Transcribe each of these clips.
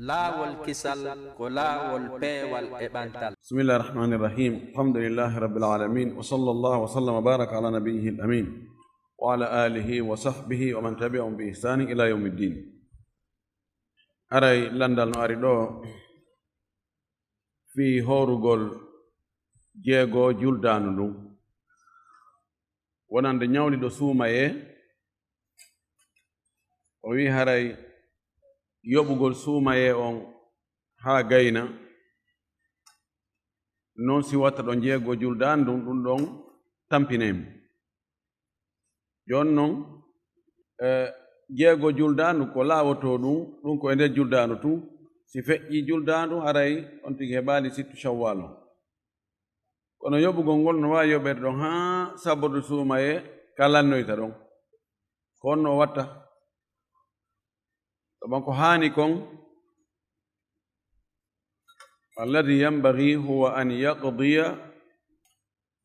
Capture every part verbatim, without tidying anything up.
Laawol kisal ko laawol peewal e ɓantal. بسم الله الرحمن الرحيم. الحمد لله رب العالمين. وصلى الله وسلم وبارك على نبيه الأمين. وعلى آله وصحبه ومن تبعهم بإحسان إلى يوم الدين. Aray lanndal no ari ɗo fii hoorugol jeego juldaandu ndun. Wonande ñawliiɗo suumayee, o wi'i haray yoɓugol suumayee on haa gayna, non si watta ɗon jeego juldaandu ndun, ɗun ɗon tampinay mo. Jooni non, e, jeego juldaandu ko laawotoo ɗun, ɗun ko e nder juldaandu tun. Si feƴƴii juldaandu, haray on tigi heɓaali sittu Shawwal on. Kono yoɓugol ngol no waawi yoɓeede ɗon haa sabbordu suumayee ka lannoyta ɗon. Ko honno o watta? Sabu ko haani kon, الذي ينبغي هو أن يقضي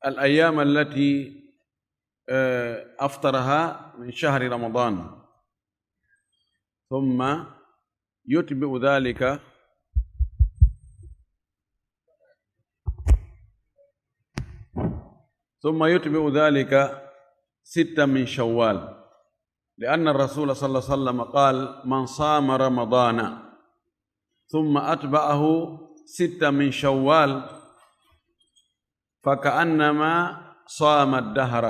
الأيام التي، آه، أفطرها من شهر رمضان، ثم يتبع ذلك، ثم يتبع ذلك ستا من شوال، لأن الرسول صلى الله عليه وسلم قال: من صام رمضان ثم أتبعه ستا من شوال فكأنما صام الدهر.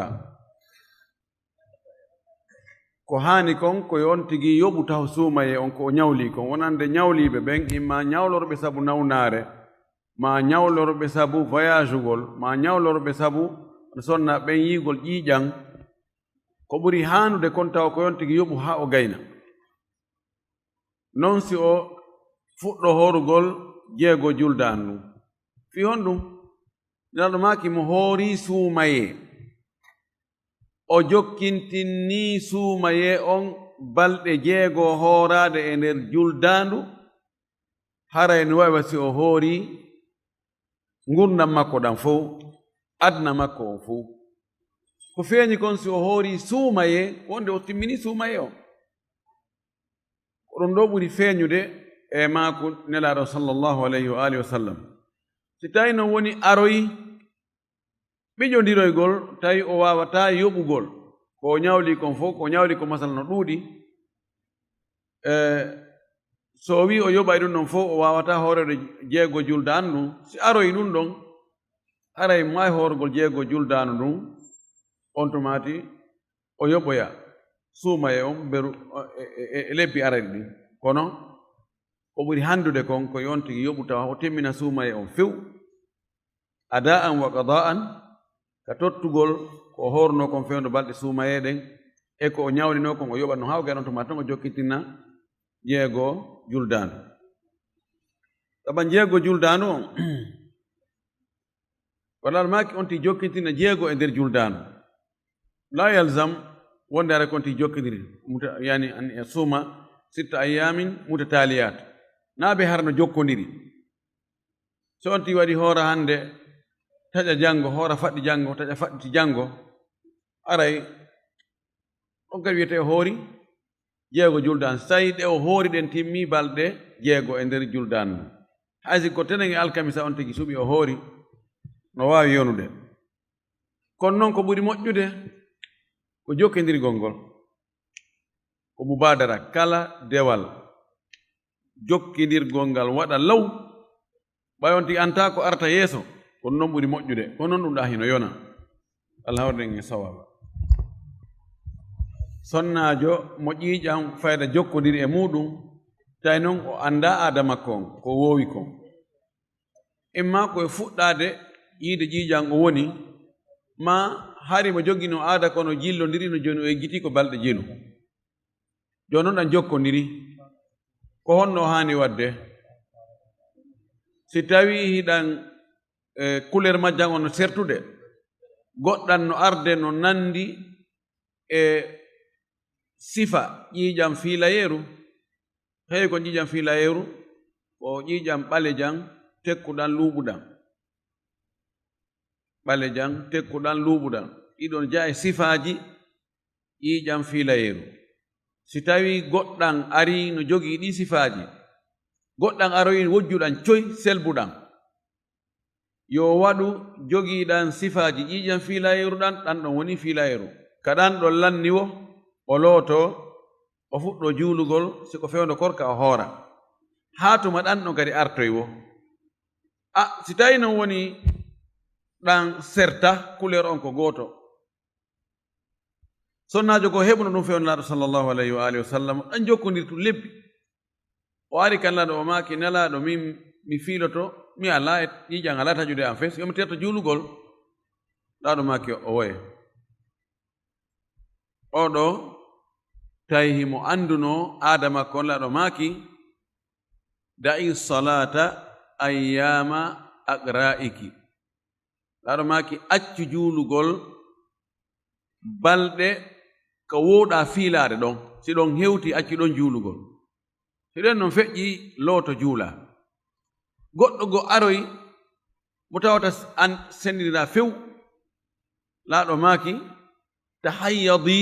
Ko haani kon, ko yo on tigi yoɓu taho suumayee on ko o ñawlii kon, wonande ñawliiɓe ɓen, imma ñawlorɓe sabu nawnaare, maa ñawlorɓe sabu voyageugol, maa ñawlorɓe sabu sonna ɓen yiigol ƴiiƴan. Ko ɓuri haanude kon tawa ko yo on tigi yoɓu haa o gayna. Non si o fuɗɗo hoorugol jeego juldaandu ndun. Fii honɗun? Nelaaɗo maaki mo hoorii suumayee, o jokkintinnii suumayee on balɗe jeego hooraade e nder juldaandu, haray no waawi wa si o hoorii ngurndan makko ɗan fow, aduna makko on fow. Ko feeñi kon, si o hoorii suumayee, wonde o timminii suumayee on. Ko ɗun ɗoo ɓuri feeñude e maaku Nelaaɗo sallallahu alayhi wa alihi wa sallam. Si tawi non woni aroyi ɓiƴondiroygol, tawi o waawataa yoɓugol ko o ñawlii kon fow, ko o ñawlii kon, masala, no ɗuuɗi, e, so o wi'i o yoɓay ɗun ɗon fow, o waawataa hooreede jeego juldaandu ndun. Si aroyi ɗun ɗon, haray mo waawi hoorugol jeego juldaandu ndun, on tumaati o yoɓoya suumayee on beru, e, e, e, e lebbi arayɗi ɗin. Kono ko ɓuri hanndude kon, ko yo on tigi yoɓu tawa o timmina suumayee on few, ada'an wa qada'an, ka tottugol ko o hoorunoo kon fewndo balɗe suumayee ɗen, e ko o ñawlinoo kon o yoɓa ɗun haa o gayna, on tuma ton o jokkitina jeego juldaandu. Sabu jeego juldaandu on, ko Nelaaɗo maaki on tigi jokkitina jeego e nder juldaandu. La yalzam wonde haray ko on tigi jokkindiri, muta-, yani an yasuma sitta ayyamin mutataliyaat. Naa ɓe hara no jokkondiri. So on tigi waɗi hoora hannde, taƴa janngo, hoora faɗɗi janngo, taƴa faɗɗiti janngo, aray on kadi wiyetee o hoori jeego juldaandu. So tawii ɗe o hoori ɗen timmii balɗe jeego e nder juldaandu ndun, hay si ko tenen e alkamisa on tigi suɓii o hoori, no waawi yonude. Kono non ko ɓuri moƴƴude ko jokkindirgol ngol. Ko mubaadara, kala dewal jokkindirgol ngal waɗa law, ɓay on tigi anndaa ko arta yeeso, ko non ɓuri moƴƴude. Ko non ɗun ɗaa hino yona. Allah hawrinen en e sawaaba. Sonnaajo mo ƴiiƴan fayda jokkondiri e muuɗum, tawi non o anndaa aada makko on, ko woowi kon. Imma ko e fuɗɗaade yiide ƴiiƴan o woni, maa hari mo joginoo aada kono jillondiri no jooni o eggitii ko balɗe jelu. Jooni non ɗan jokkondiri. Ko honno o haani waɗde? Si tawii hiɗan, e, couleur majjan on no sertude, goɗɗan no arde no nandi e sifa ƴiiƴan fiilayeeru. Heewi ko ƴiiƴan fiilayeeru, ko ƴiiƴan ɓalejan, tekkuɗan, luuɓuɗan. Ɓalejan, tekkuɗan, luuɓuɗan. Ɗiɗon jeyaa e sifaaji ƴiiƴan fiilayeeru. Si tawii goɗɗan arii no jogii ɗii sifaaji, Goɗɗan aroyin wojjuɗan coy selbuɗan. Yo waɗu jogiiɗan sifaaji ƴiiƴan fiilayru ɗan, ɗan ɗon woni fiilayru. Ka ɗan ɗon lanni wo, o lootoo, o fuɗɗoo juulugol, si ko fewndo korka o hoora. Haa tuma ɗan ɗon kadi artoy wo. A, si tawi non woni ɗan serta, couleur on ko gooto. Sonnaajo goo heɓuno ɗum fewndo Laaɗo sallallahu alayhi wa alihi wa sallam, ɗan jokkondirtu lebbi. O ari kan Laaɗo, o maaki, "Nelaaɗo, min mi fiiloto, mi alaa e ƴiiƴan, alaa taƴude an fes, yo mi terto juulugol." Laaɗo maaki, "O woye." Oo ɗoo, tawi himo anndunoo aada makko on, Laaɗo maaki, "Da'i salata ayyama aqra'iki." Laaɗo maaki, "Accu juulugol balɗe ka wowɗaa fiilaade ɗon. Si ɗon hewti, accu ɗon juulugol. Si ɗen non feƴƴi, looto juulaa." Goɗɗo goo aroy mo tawata s-, an senndindiraa few. Laaɗo maaki, "Tahayyadi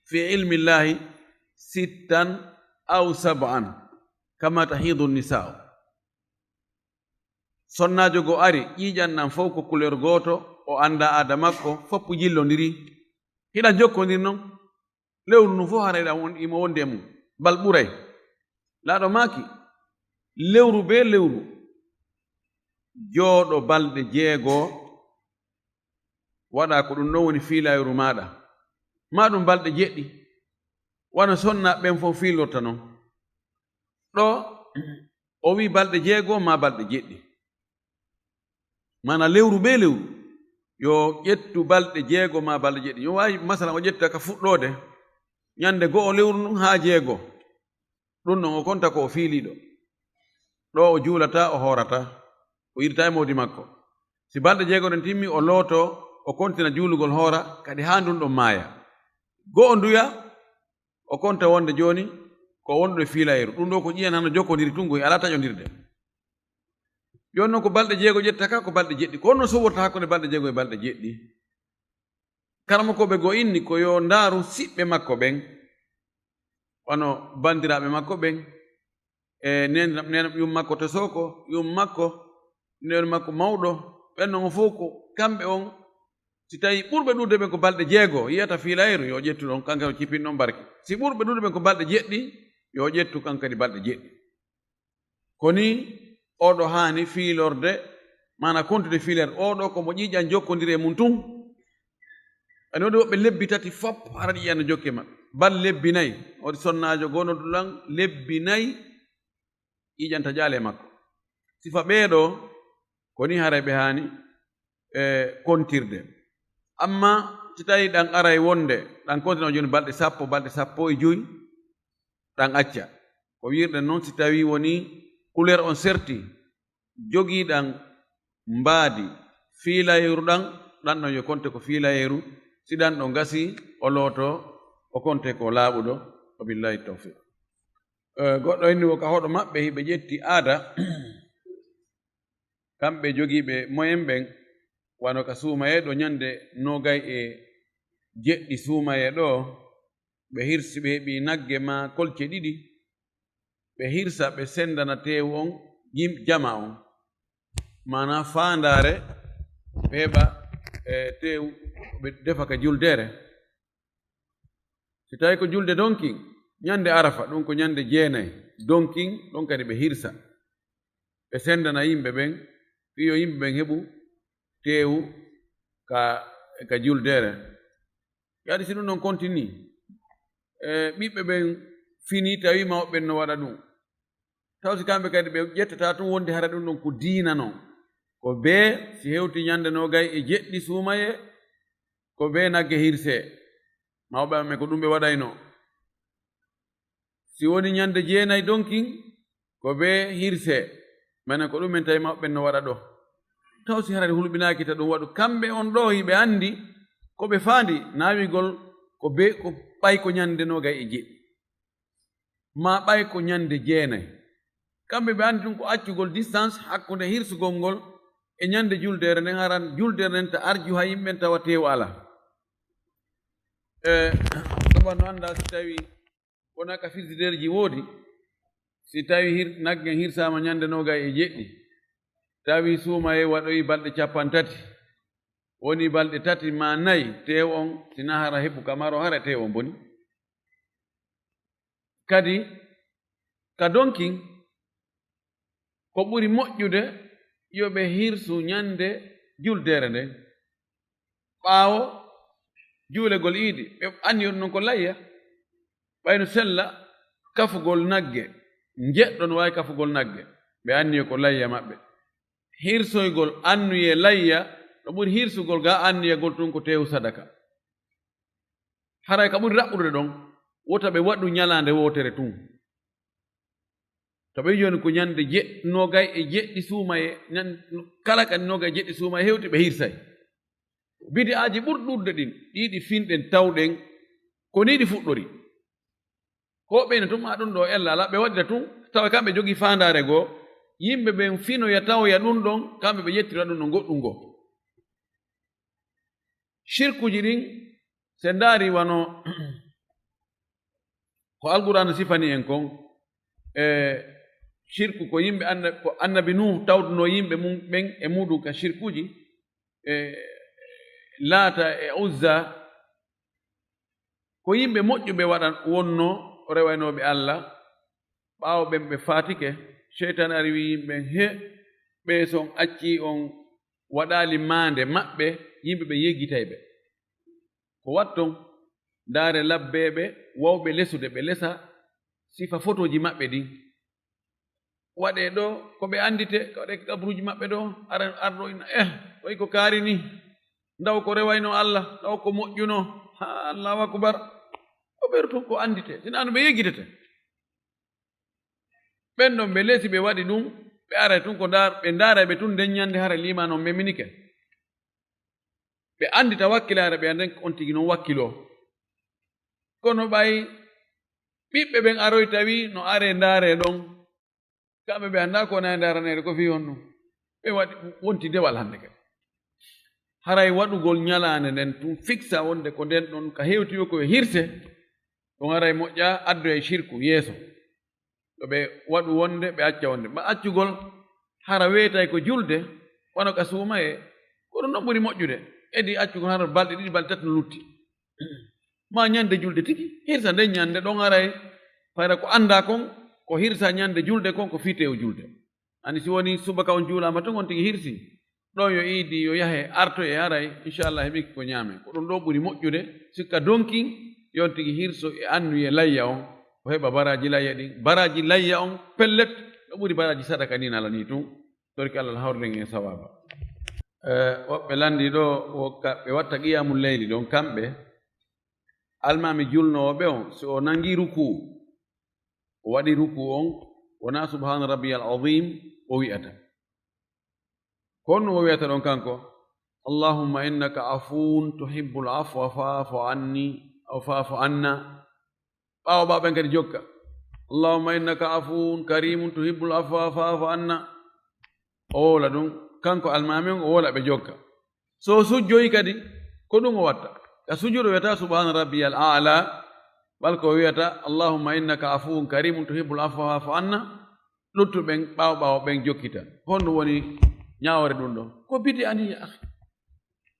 fi ilmillahi sittan aw sab'an, kama tahidu nisa'u." Sonnaajo goo ari, ƴiiƴan ɗan fow ko couleur gooto, o anndaa aada makko, foppu jillondiri. Hiɗan jokkondiri non. Lewru ndun fow hara hiɗan won-, himo wondi e mun. Bal ɓuray. Laaɗo maaki, lewru bee lewru, jooɗo balɗe jeego, waɗa ko ɗun ɗon woni fiilayru maaɗa. Maa ɗun balɗe jeɗɗi. Wano sonnaaɓe ɓen fow fiilorta non. Ɗoo, o wi'i balɗe jeego maa balɗe jeɗɗi. Maanaa lewru bee lewru, yo ƴettu balɗe jeego maa balɗe jeɗɗi. Yo waawi, masalan, o ƴetta ka fuɗɗoode, ɲande go'o lewru ndun haa jeego. Ɗun non o konta ko o fiiliiɗo. Ɗoo o juulataa, o hoorataa, o irtaa e moodi makko. Si balɗe jeego ɗen timmi, o lootoo, o kontina juulugol, hoora, kadi haa ndun ɗon maaya. Go'o nduya, o konta wonde jooni ko wonɗo e fiilayru. Ɗun ɗoo ko ƴiiƴan hano jokkondiri tun, koy alaa taƴondirde. Jooni non ko balɗe jeego ƴetta ka, ko balɗe jeɗɗi. Ko honno sowrata hakkunde balɗe jeego e balɗe jeɗɗi? Karamokooɓe goo inni ko yo ndaaru siɓɓe makko ɓen, wano banndiraaɓe makko ɓen, e neen, neen yumma makko to Sooko, yumma makko, neen makko mawɗo, ɓen non fow ko kamɓe on, si tawi ɓurɓe ɗuuɗude ɓen ko balɗe jeego, yi'ata fiilayru, yo ƴettu ɗon, kanko o cipin ɗon barke. Si ɓurɓe ɗuuɗude ɓen ko balɗe jeɗɗi, yo ƴettu kanko kadi balɗe jeɗɗi. Ko nii oo ɗoo haani fiilorde, maanaa kontude fiilerde, oo ɗoo ko mo ƴiiƴan jokkondiri e mun tun. Ani woodi woɓɓe lebbi tati fop hara ƴiiƴan no jokki e maɓɓe. Bal lebbi nay. Woodi sonnaajo goo noddu lan lebbi nay ƴiiƴan taƴaali e makko. Sifa ɓee ɗoo, ko nii haray ɓe haani, e, kontirde. Amma si tawi ɗan aray wonde, ɗan kontina jooni balɗe sappo, balɗe sappo e joy, ɗan acca. Ko wi'irɗen non, si tawi woni couleur on serti, jogiiɗan mbaadi fiilayru ɗan, ɗan ɗon yo konte ko fiilayru, si ɗan ɗon gasi, o looto, o konte ko laaɓuɗo. Wa billahi tawfiq. Eh, goɗɗo inni wo ka hoɗo maɓɓe hiɓe ƴetti aada, kamɓe jogiiɓe moyen ɓen, wano ka suumayee ɗoo ɲande noogay e jeɗɗi suumayee ɗoo, ɓe hirsi, ɓe heɓi nagge maa kolce ɗiɗi, ɓe hirsa, ɓe sendana teewu on, yim-, jama on. Maanaa faandaare, ɓe heɓa, eh, teewu, ɓe defa ka juldeere. Si tawi ko julde donkin, ɲande Arafa, ɗun ko ɲande jeenay, donkin, ɗon kadi ɓe hirsa. Ɓe sendana yimɓe ɓen, fii yo yimɓe ɓen heɓu teewu ka, ka juldeere. Yaadi si ɗun ɗon kontinii, e, ɓiɓɓe ɓen finii, tawi mawɓe ɓen no waɗa ɗun. Taw si kamɓe kadi ɓe ƴettataa tun wonde hara ɗun ɗon ko diina non. Ko bee si hewti ɲande noogay e jeɗɗi suumayee, ko bee nagge hirsee. Mawɓe maɓɓe ko ɗun ɓe waɗaynoo. Si woni ɲande jeenay donkin, ko bee hirsee. Menen ko ɗun men tawi mawɓe ɓen no waɗa ɗoo. Taw si hara hulɓinaaki ta ɗun waɗu. Kamɓe on ɗoo hiɓe anndi ko ɓe faandi naawigol ko bee ko ɓay ko ɲande noogay e jeɗɗi. Maa ɓay ko ɲande jeenay. Kamɓe ɓe anndi tun ko accugol distance hakkunde hirsugol ngol e ɲande juldeere nden, haran juldeere nden ta arju haa yimɓe ɓen tawa teewu alaa. E, sabu no anndaa si tawi wonaa ka frigidaire ji woodi, Si tawi hir-, naggen hirsaama ñande noogay e jeɗɗi, tawi suumayee waɗoyi balɗe capanɗe tati, woni balɗe tati maa nay, teew on, si na hara heɓu ka maro, hara teew on boni. Kadi, ka donkin, ko ɓuri moƴƴude yo ɓe hirsu ñande juldeere nden. Ɓaawo juulegol iidi, ɓe anniyo ɗum ɗon ko layya. Ɓay no sella kafugol nagge, njeɗɗo no waawi kafugol nagge, ɓe anniyo ko layya maɓɓe. Hirsoygol anniyee layya, no ɓuri hirsugol gaa anniyagol tun ko teewu sadaka. Haray ka ɓuri raɓɓude ɗon, wota ɓe waɗu ñalaande wootere tun. To ɓe jooni ko ñande je-, noogay e jeɗɗi suumayee, ñan-, kala kadi noogay e jeɗɗi suumayee hewti ɓe hirsay. Bidi'aaji ɓurɗi ɗuuɗude ɗin, ɗiɗi finɗen tawɗen, ko nii ɗi fuɗɗori. Ko ɓeyna tun, maa ɗun ɗoo ella alaa, ɓe waɗira tun, tawa kamɓe jogii faandaare goo, yimɓe ɓen finoya tawoya ɗun ɗon, kamɓe ɓe ƴettira ɗun ɗon goɗɗun goo. Shirkuuji ɗin, si en ndaari wano ko Alqur'aana sifani en kon, e shirku ko yimɓe anna-, ko annabi Nuuhu tawtunoo yimɓe mun ɓen e muɗum ka shirkuuji, e Laata e Uzza, ko yimɓe moƴƴuɓe waɗan wonnoo rewaynooɓe Alla, ɓaawo ɓen ɓe faatike, seytaane ari wi'i yimɓe ɓen, "He, ɓee si on accii on waɗaali maande maɓɓe, yimɓe ɓen yeggitay ɓe." Ko watton, ndaare labbeeɓe wawɓe lesude, ɓe lesa sifa fotooji maɓɓe ɗin. Waɗee ɗoo, ko ɓe annditee, ko waɗee ka kaburuuji maɓɓe ɗoo, ara, arɗo ina, eh, wayi ko kaari nii. Ndaw ko rewaynoo Alla, ndaw ko moƴƴunoo. Ha, Allahu akbar. Ko ɓeru tun ko annditee, sinaa no ɓe yeggitete. Ɓen ɗon ɓe lesi, ɓe waɗi ɗum, ɓe aray tun ko ndaar-, ɓe ndaaray ɓe tun nden ñande hara liimaan on meminike. Ɓe anndita wakkilaare, ɓe annden on tigi non wakkiloo. Kono ɓay ɓiɓɓe ɓen aroy tawi no aree ndaaree ɗon, kamɓe ɓe anndaa ko wona e ndaaraneede ko fii honɗum. Ɓe waɗi, wonti dewal hannde kadi. Haray waɗugol ñalaande nden tun fiksa wonde ko nden ɗon ka hewti ko e hirse, ɗum haray moƴƴaa, addoya e shirku yeeso. Yo ɓe waɗu wonde, ɓe acca wonde. Ma accugol hara weetay ko julde, wano ka suumayee, ko ɗum ɗon ɓuri moƴƴude. Edi accugol hara balɗe ɗiɗi, balɗe tati no lutti. Ma ñande julde tigi, hirsa nden ñande ɗon haray, fayda ko anndaa kon, ko hirsa ñande julde kon, ko fii teewu julde. Ani si woni subaka on juulaama tun, on tigi hirsi. Ɗon yo iidi, yo yahe, artoye, haray, inchallah, heɓiki ko ñaame. Ko ɗum ɗoo ɓuri moƴƴude, sikka donkin, yo on tigi hirso e anniyee layya on, o heɓa baraaji layya ɗin. Baraaji layya on, pellet, no ɓuri baraaji sadaka ni nala ni tun. Torki Allah hawrden e sawaaba. Eh, woɓɓe lanndii ɗoo, wo ka-, ɓe watta qiyamul layli ɗon, kamɓe, almaami julnoowo ɓe on, si o nangii rukuu, o waɗi rukuu on, wonaa subhaana rabbiyal aziim o wi'ata. Ko honɗum o wi'ata ɗon kanko? "Allahumma innaka afuwun tuhibbul afwa fa'fu anni, aw fa'fu anna." Ɓaawo ɓaawo ɓen kadi jokka, "Allahumma innaka afuwun karimun tuhibbul afwa fa'fu anna." O wowla ɗum, kanko almaami on, o wowla ɓe jokka. So o sujjoyi kadi, ko ɗum o watta. Ka sujuudu o wiyata, "Subhaana rabbiyal a'la." Ɓal ko o wiyata, "Allahumma innaka afuwun karimun tuhibbul afwa fa'fu anna." Luttuɓen ɓaawo ɓaawo ɓen jokkita. Honɗum woni ñaawoore ɗum ɗon? Ko bidi ani, ya akhi.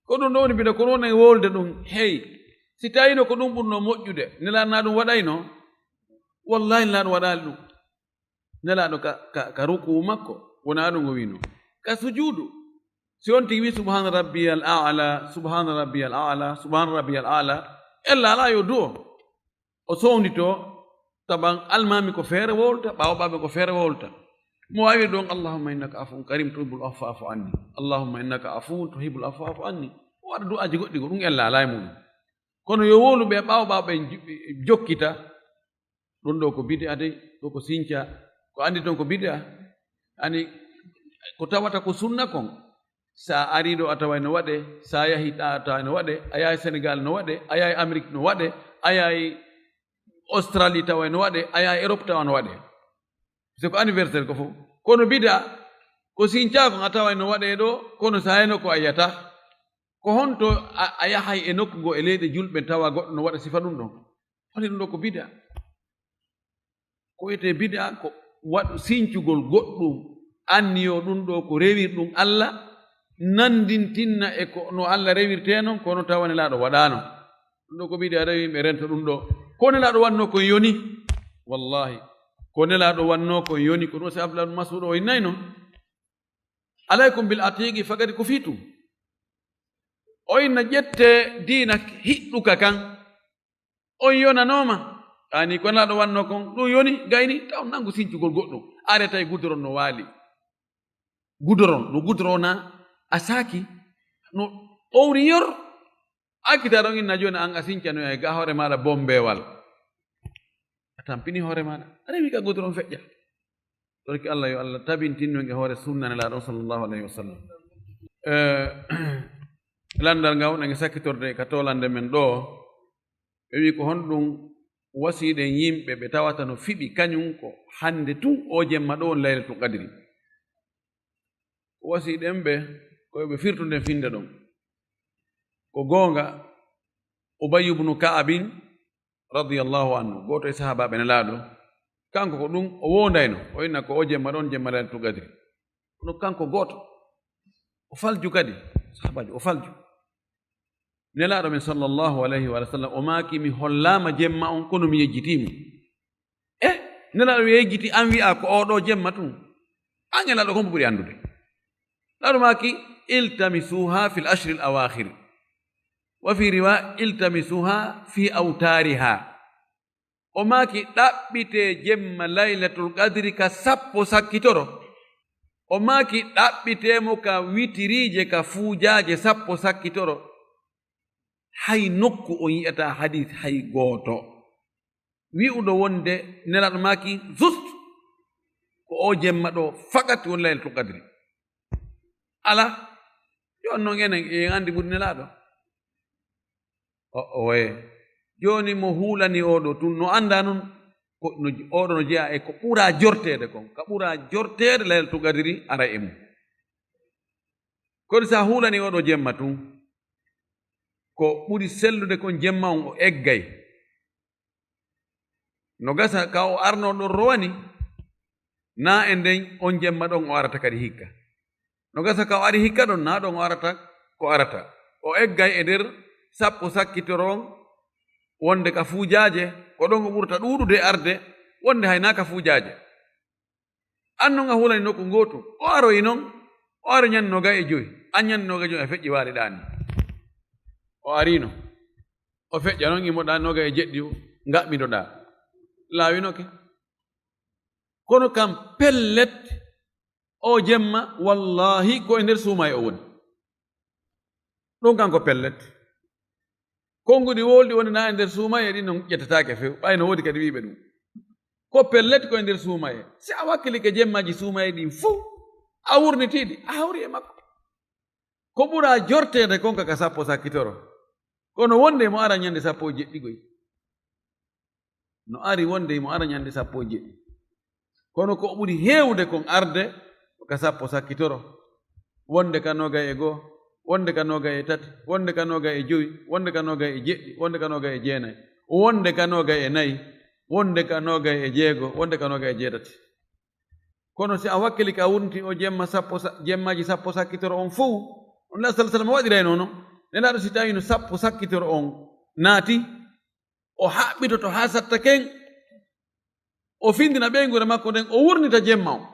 Ko ɗum ɗon woni bida, ko ɗum woni wowlude ɗum. Hey, si tawiino ko ɗum ɓurnoo moƴƴude, Nelaaɗo na ɗum waɗayno? Wallahi, Nelaaɗo waɗaali ɗum. Nelaaɗo ka, ka, ka rukuu makko, wonaa ɗum o wiino. Ka sujuudu, si on tigi wi, "Subhaana rabbiyal a'la, subhaana rabbiyal a'la, subhaana rabbiyal a'la," ella alaa yo du'o. O sownditoo, taban almaami ko feere wowlata, ɓaawo ɓaaɓe ko feere wowlata. Mo waawi ɗon, "Allahumma innaka afuwun karim tuhibbul afwa fa'fu anni. Allahumma innaka afuwun tuhibbul afwa fa'fu anni." O waɗa du'aaji goɗɗi ko ɗum ella alaa e muɗum. Kono yo wowlu ɓe ɓaawo ɓaaɓe ɓe jokkita, ɗum ɗoo ko bid'a dey, ɗoo ko sinca, ko anndi toon ko bid'a. Ani ko tawata ko sunna kon, sa ari ɗoo a taway no waɗe, sa yahi ɗaa a taway no waɗe, a yahay Senegal no waɗe, a yahay Amérique no waɗe, a yahay Australie taway no waɗe, a yahay Europe tawa no waɗe. C'est ko anniversaire ko fof. Kono bid'a, ko sinca kon a taway no waɗe ɗoo, kono sa yahayno ko a yiyata. Ko honto a, a yahay e nokku goo e leyɗe julɓe tawa goɗɗo no waɗa sifa ɗum ɗon? Woni ɗum ɗoo ko bid'a. Ko wiyetee bid'a ko waɗu sincugol goɗɗum, anniyo ɗum ɗo ko rewirɗum Allah, nanndintinna e ko no Allah rewirtee non, kono tawa Nelaaɗo waɗaano. Ɗum ɗo ko bidi'a, rewi yimɓe rento ɗum ɗo. Ko Nelaaɗo wannoo kon yoni, wallahi. Ko Nelaaɗo wannoo kon yoni, ko ɗum si Abdullah ibn Mas'ud o innay non. "Alaykum bil atiqi faqad kufitum." O inna ƴette diina hiɗɗuka kan. On yonanooma. Ani ko Nelaaɗo wannoo kon, ɗum yoni, gayni, taw nangu sincugol goɗɗum. Are tawi gudoron no waali. Gudoron, no gudorona, a saaki, no owri yor. A kita ɗon inna jooni an a sincanoya ga hoore maaɗa bombewal. A tampini hoore maaɗa. A rewi ka goto ɗon feƴƴa. Torki Allah, yo Allah tabintinno e hoore sunna Nelaaɗo sallallahu alayhi wa sallam. Eh, lanndal ngal wonange sakkitorde ka tolannde men ɗo. Ɓe wi ko honɗum wasiiɗen yimɓe ɓe tawata no fiɓi kañum ko hannde tun o jemma ɗo woni Laylatul Qadri. Ko wasiiɗen ɓe ko yo ɓe firtu nden finnde ɗon. Ko goonga, Ubayyu ibnu Ka'abin radiyallahu anhu, gooto e sahaabaaɓe Nelaaɗo, kanko ko ɗum o woondayno, o inna ko o jemma ɗon, jemma Laylatul Qadri. Kono kanko gooto, o falju kadi, sahaabaajo, o falju. Nelaaɗo men sallallahu alayhi wa sallam, o maaki, "Mi hollaama jemma on, kono mi yejjitii mo." E, Nelaaɗo yejjiti, an wi'a ko oo ɗoo jemma tun. An e Nelaaɗo, ko mo ɓuri anndude? Nelaaɗo maaki, "Iltamisuha fil ashril awakhir." Wa fi riwa, "Iltamisuha fi awtariha." O maaki, "Ɗaɓɓitee jemma Laylatul Qadri ka sappo sakkitoro." O maaki, "Ɗaɓɓitee mo ka witiriije, ka fuujaaje sappo sakkitoro." Hay nokku on yi'ataa hadiis hay gooto wi'uɗo wonde Nelaaɗo maaki juste ko o jemma ɗo fakat woni Laylatul Qadri. Alaa, jooni non enen en anndi ɓuri Nelaaɗo. O, oye. Jooni mo huulani oɗo tun no annda non ko no, oɗo no jeyaa e ko ɓura jorteede kon. Ka ɓura jorteede Laylatul Qadri ara e mum. Kono sa huulani oɗo jemma tun, ko ɓuri sellude kon jemma on o eggay. No gasa ka o arno ɗon rowani, na e nden on jemma ɗon o arata kadi hikka. No gasa ka o ari hikka ɗon, na ɗon o arata ko arata. O eggay e nder sappo sakkitoro on, wonde ka fuujaaje, ko ɗon o ɓurta ɗuuɗude arde, wonde hay na ka fuujaaje. An non a hulani nokku ngootu. O aroyi non, o ari ñande noogay e jowi. An ñande noogay e jowi a feƴƴi waaliɗaa ni. O arino. O feƴƴa non imoɗaa noogay e jeɗɗi ngaɓɓindoɗaa. Laawinoke. Kono kam pellet, o jemma, wallahi, ko e nder suumaye o woni. Ɗum kanko pellet. Konnguɗi wolɗi woni na e nder suumaye ɗin non ƴettataake few. Ɓay no woodi kadi wiiɓe ɗum. Ko pellet ko e nder suumaye. Si a wakkilike jemmaaji suumaye ɗin fuu, a wurnitiiɗi, a hawri e makko. Ko ɓura jorteede kon ka, ka sappo sakkitoro. Kono wonde mo ara ñande sappo e jeɗɗi goy. No ari wonde himo ara ñande sappo e jeɗɗi. Kono ko ɓuri heewde kon arde ko ka sappo sakkitoro. Wonde ka noogay e goo, wonde ka noogay e tati, wonde ka noogay e jowi, wonde ka noogay e jeɗɗi, wonde ka noogay e jeenay, wonde ka noogay e nayi, wonde ka noogay e jeego, wonde ka noogay e jeetati. Kono si a wakkili ka wurnti o jemma sappo sa-, jemmaaji sappo sakkitoro on fow, on la sallallahu alaihi wasallam waɗiray noon. Nelaaɗo si tawi no sappo sakkitoro on naati, o haɓɓitoto haa satta ken, o findina ɓeynguure makko nden, o wurnita jemma on.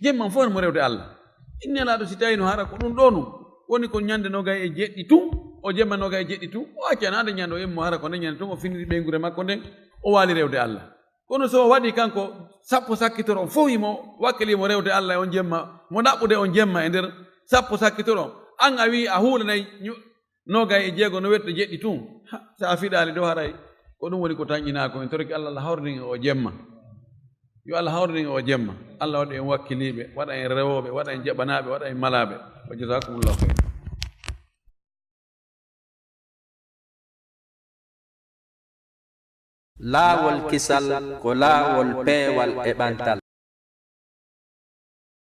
Jemma on fof no mo rewde Allah. Inni Nelaaɗo si tawi no hara ko ɗum ɗo nun, woni ko ñande noogay e jeɗɗi tun, o jemma noogay e jeɗɗi tun, o accanaade ñande o immo hara ko nde ñande tun, o findini ɓeynguure makko nden, o waali rewde Allah. Kono so o waɗi kanko sappo sakkitoro on fof himo wakkili mo rewde Allah e on jemma, mo ɗaɓɓude on jemma e nder sappo sakkitoro on, an a wi'i a huulanay ñu-, noogay e jeego no wetta jeɗɗi tun. Ha, so a fiɗaali ɗo haray, ko ɗum woni ko tanƴinaa ko. En torki Allah, Allah hawrinin o jemma. Yo Allah hawrinin o jemma. Allah waɗa en wakkiliiɓe, waɗa en rewooɓe, waɗa en jaɓanaaɓe, waɗa en malaaɓe. Wa jazakumullahu khairan. Laawol kisal ko laawol peewal e ɓantal.